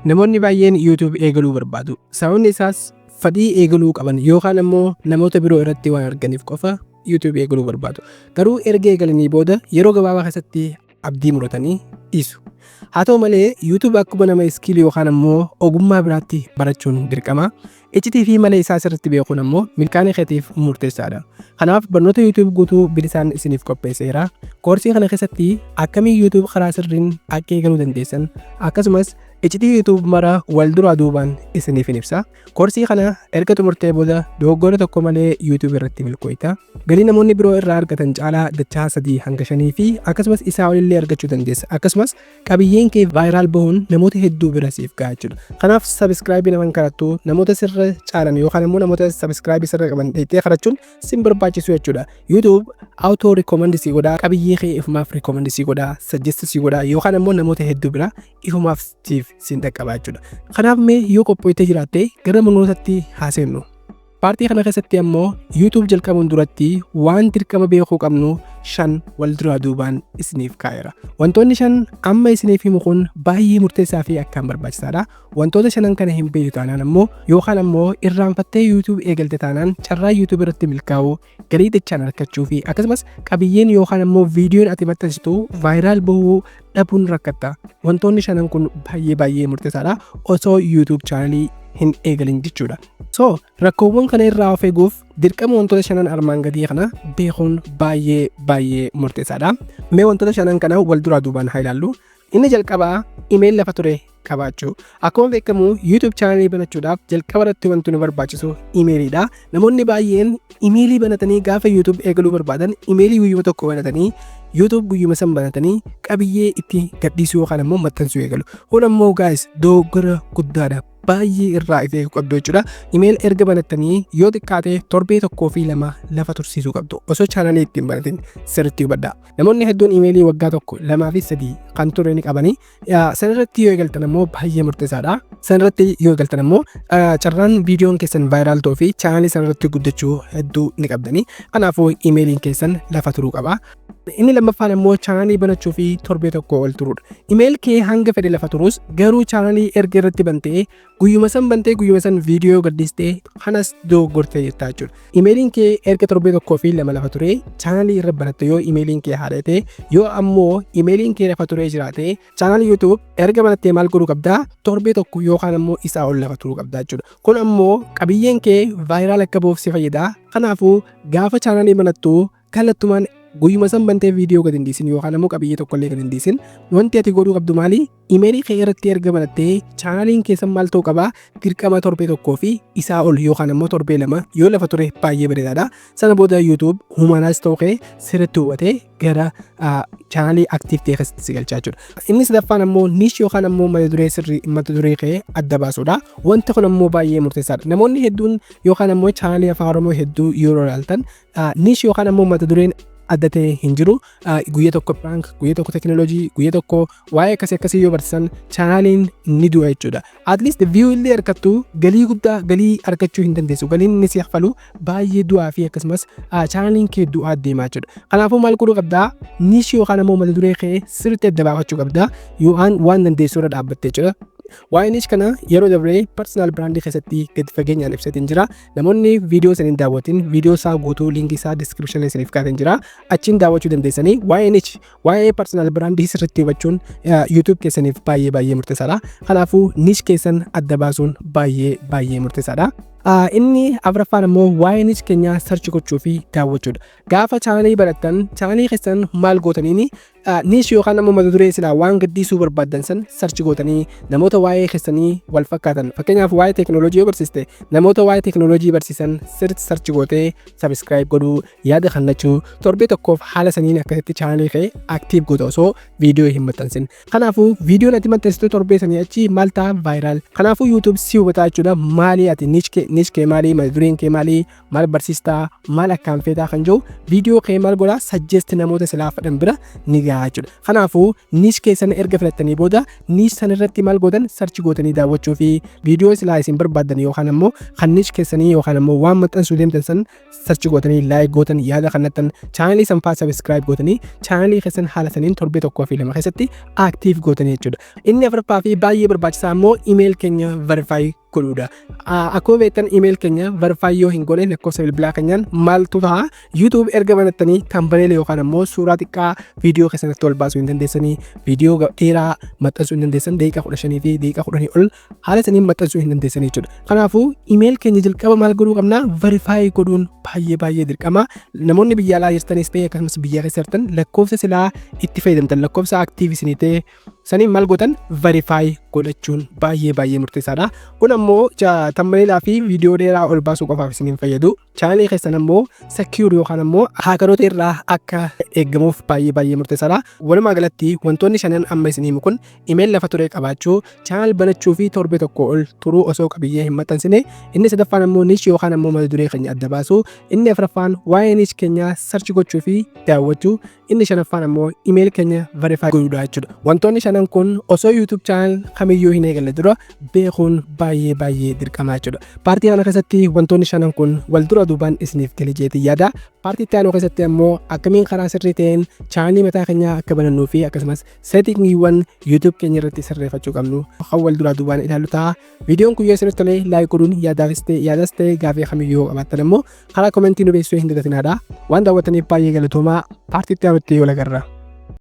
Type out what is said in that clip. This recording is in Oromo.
Namoonni baay'een YouTube eegaluu barbaadu. Sababni isaas fedhii eegaluu qaban yookaan ammoo namoota biroo irratti waan arganiif qofa YouTube eegaluu barbaadu. Garuu erga eegalanii booda yeroo gabaabaa keessatti abdii muratanii dhiisu. Haa ta'u malee, YouTube akkuma nama skill yookaan ammoo ogummaa biraatti barachuun dirqama. Iccitii fi mala isaa sirriitti beekuun ammoo milkaa'ina keetiif murteessaadha. Kanaaf barnoota YouTube guutuu bilisaan isiniif qopheesseera. Koorsii kana keessatti akkamiin YouTube karaa sirriin akka eegaluu dandeessan, akkasumas iccitii YouTube mara wal duraa duubaan isiniif ibsa. Koorsii kana erga xumurtee booda dogoggora tokko malee YouTube irratti milkooyta. Galii namoonni biroo irraa argatan caalaa dachaa 3 hanga 5 fi akkasumas isaa olillee argachuu dandeessa. Akkasumas qabiyyeen kee viral bahuun namoota hedduu bira siif gahaa jechuudha. Kanaaf subscribe naman karattu, namoota sirra caalan yookaan immoo namoota subscribe sirra qaban dheettee karachuun sin barbaachisu jechuudha. YouTube auto recommend si godhaa, qabiyyee kee ifumaaf recommend si godhaa, suggest si godhaa yookaan immoo namoota hedduu bira ifumaaf siif sin dhaqqabaa jechuudha. Kanaaf mee yoo qophooftee jiraatte gara barnootatti haa seennu. Part kana keessatti ammoo YouTube jalqabuun duratti waan dirqama beekuu qabnu shan wal duraa duubaan isiniif kaa'eera. Wantoonni shan amma isiniif himu kun baay'ee murteessaa fi akkaan barbaachisaadha. Wantoota shanan kana hin beektu taanaan ammoo, yookaan ammoo irraanfattee YouTube eegalte taanaan, carraa YouTube irratti milkaa'uu, galii dachaan argachuu fi akkasumas qabiyyeen yookaan ammoo viidiyoon ati maxxansitu viral bahuu dhabuun rakkatta. Wantoonni shanan kun baay'ee baay'ee murteessaadha osoo YouTube channel hin eegalin jechuudha. So rakkoowwan kana irraa of eeguuf dirqama wantoota shanan armaan gadii kana beekuun baay'ee baay'ee murteessaadha. Mee wantoota shanan kana wal duraa duubaan haa ilaallu. Inni jalqabaa email lafa ture qabaachuu. Akkuma beekamu, YouTube channel banachuudhaaf jalqaba irratti wanti nu barbaachisu emailiidha. Namoonni baay'een email banatanii gaafa YouTube eegaluu barbaadan, email guyyuma tokko banatanii, YouTube guyyuma san banatanii qabiyyee itti gadhiisuu yookaan ammoo maxxansuu eegalu. Kun ammoo, guys, dogoggora guddaadha. Baay'ee irraa of eeguu qabdu jechuudha. Email erga banattanii yoo xiqqaate torbee tokkoo fi lama lafa tursiisuu qabdu. Osoo channel ittiin banatin sirriitti hubadhaa. Namoonni hedduun email waggaa tokko, lamaa fi sadii kan ture ni qabanii. Sanarratti yoo eegaltan ammoo baay'ee murteessaadha. Sanarratti yoo eegaltan ammoo carraan viidiyoon keessan viral ta'uu fi channel sanarratti guddachuu hedduu ni qabdanii. Kanaafuu emailiin keessan lafa turuu qaba. Inni lammaffaan ammoo channel banachuu fi torbee tokko ol turuudha. Email kee hanga fedhe lafa turus, garuu channel erga irratti bantee, guyyuma san bantee, guyyuma san viidiyoo gaddistee, kanas dogoggortee jirta jechuudha. Emailiin kee erga torbee tokkoo fi lama lafa turee channel irra banatte yoo emailiin kee haadhate, yoo ammoo emailiin kee lafa turee jiraate, channel YouTube erga banattee maal godhuu qabdaa? Torbee tokko yookaan ammoo isaa ol lafa turuu qabdaa jechuudha. Kun ammoo qabiyyeen kee viral akka ba'uuf si fayyada. Kanaafuu gaafa channel banattu kallattumaan guyyuma san bantee viidiyoo gadi hin dhiisin yookaan ammoo qabiyyee tokko illee gadi hin dhiisin. Wanti ati godhuu qabdu maali? Email kee irratti erga banattee channeliin keessan maal ta'uu qabaa? Dirqama torbee tokkoo fi isaa ol yookaan ammoo torbee 2 yoo lafa ture baay'ee bareedaadha. Sana booda YouTube humanaas ta'uu kee sirriitti hubatee gara channel active ta'e keessatti si galchaa jechuudha. Inni sadaffaan ammoo niche yookaan ammoo mata duree sirrii, mata duree kee adda baasuudha. Wanti kun ammoo baay'ee murteessaadha. Namoonni hedduun yookaan ammoo channel Afaan Oromoo hedduu yeroo ilaaltan, niche yookaan ammoo mata dureen adda ta'e hin jiru. Guyya tokko prank, guyya tokko teekinooloojii, guyya tokko waa'ee akkasii akkasii yoo barsiisan, channeliin ni du'a jechuudha. At least view illee argattu, galii guddaa galii argachuu hin dandeessu. Galiin inni si kaffalu baay'ee du'aa fi akkasumas channeliin kee du'aa deemaa jechuudha. Kanaafuu maal godhuu qabdaa? Niche yookaan ammoo mata duree kee sirriitti adda baafachuu qabdaa. Yookaan waan dandeessu irra dhaabbattee jechuudha. Waa'ee niche kana yeroo dabree personal brand keessatti gadi fageenyaan ibsatiin jira. Namoonni viidiyoo isin hin daawwatin, viidiyoo isaa guutuu link isaa description isiniif kaateen jira. Achiin daawwachuu dandeessanii. Waa'ee niche, waa'ee personal brand sirriitti hubachuun YouTube keessaniif baay'ee baay'ee murteessaadha. Kanaafuu niche keessan adda baasuun baay'ee baay'ee murteessaadha. Inni afuraffaan immoo waa'ee niche keenyaa search gochuu fi daawwachuudha. Gaafa channel barattan, channel keessan maal gootaniini niche yookaan ammoo mata duree silaa waan gaddisuu barbaaddan san search gootanii, namoota waa'ee keessanii wal fakkaatan, fakkeenyaaf waa'ee teekinooloojii yoo barsiiste, namoota waa'ee teekinooloojii barsiisan sirriitti search gootee subscribe godhuu, yaada kennachuu, torbee tokkoof haala saniin akkasitti channel kee active goota osoo viidiyoo hin maxxansin. Kanaafuu viidiyoon ati maxxansitu torbee sanii achi maal ta'a? Viral. Kanaafuu YouTube si hubataa jechuudha. Maali ati niche Niche kee maalii, mata dureen kee maalii, maal barsiistaa, maal akkaan feetaa kan jiru viidiyoo kee maal godhaa, suggest namoota silaa fedhan bira ni gahaa jechuudha. Kanaafuu niche keessan erga filattanii booda, niche sana irratti maal gootan, search gootanii daawwachuu fi viidiyoo silaa isin barbaaddan yookaan ammoo kan niche keessanii yookaan ammoo waan maxxansuu deemtan san search gootanii, like gootan, yaada kannattan, chaanalii san faa subscribe gootanii, chaanalii keessan haala saniin torbee 1 fi 2 keessatti active gootanii jechuudha. Inni afuraffaa fi baay'ee barbaachisaa immoo email keenya verify godhuudha. Akkuma beektan, email keenya verify yoo hin goone, lakkoofsa bilbilaa keenyaan maaltu ta'a? YouTube erga banattanii thumbnail yookaan ammoo suuraa xiqqaa viidiyoo keessatti ol baasuu hin dandeessanii, viidiyoo dheeraa maxxansuu hin dandeessan, daqiiqaa 15 fi daqiiqaa 10 ol haala saniin maxxansuu hin dandeessanii jechuudha. Kanaafuu email keenya jalqaba maal godhuu qabna? Verify godhuun baay'ee baay'ee dirqama. Namoonni biyya alaa jirtanis ta'e akkasumas biyya keessa jirtan, lakkoofsa silaa itti fayyadamtan, lakkoofsa active isinii ta'e saniin maal gootan, verify godhachuun baay'ee baay'ee murteessaadha. Kun ammoo thumbnailaa fi viidiyoo dheeraa ol baasuu qofaaf isiniin fayyadu. Chaanalii keessan ammoo secure yookaan ammoo hackeroota irraa akka eeggamuuf baay'ee baay'ee murteessaadha. Walumaa galatti wantoonni shanan amma isin himu kun, email lafa ture qabaachuu, channel banachuu fi torbee 1 ol turuu osoo qabiyyee hin maxxansine, inni sadaffaan ammoo niche yookaan ammoo mata duree keenya adda baasuu, inni afuraffaan waa'ee niche keenyaa search gochuu fi daawwachuu, inni shanaffaan ammoo email keenya verify godhuudha jechuudha. Wantoonni shanan kun osoo YouTube channel kamiyyuu hin eegalle dura beekuun baay'ee baay'ee dirqama jechuudha. Partii kana keessatti wantoonni shanan kun wal dura duubaan isiniif gale jeetii yaada. Partii itti aanu keessatti ammoo akkamiin karaa sirrii ta'een chaanalii mataa keenyaa akka banannuu fi akkasumas settingiiwwan YouTube keenya irratti sirreeffachuu qabnu kan wal duraa duubaan ilaallu ta'a. Viidiyoon kun yoo isinitti tole like godhuun, yaadaafis ta'e yaadas ta'e gaafii kamiyyuu qabaattan immoo karaa commentii nu beeksisuu hin dagatinaadha. Waan daawwattaniif baay'ee galatoomaa. Partii itti aanutti wal agarra.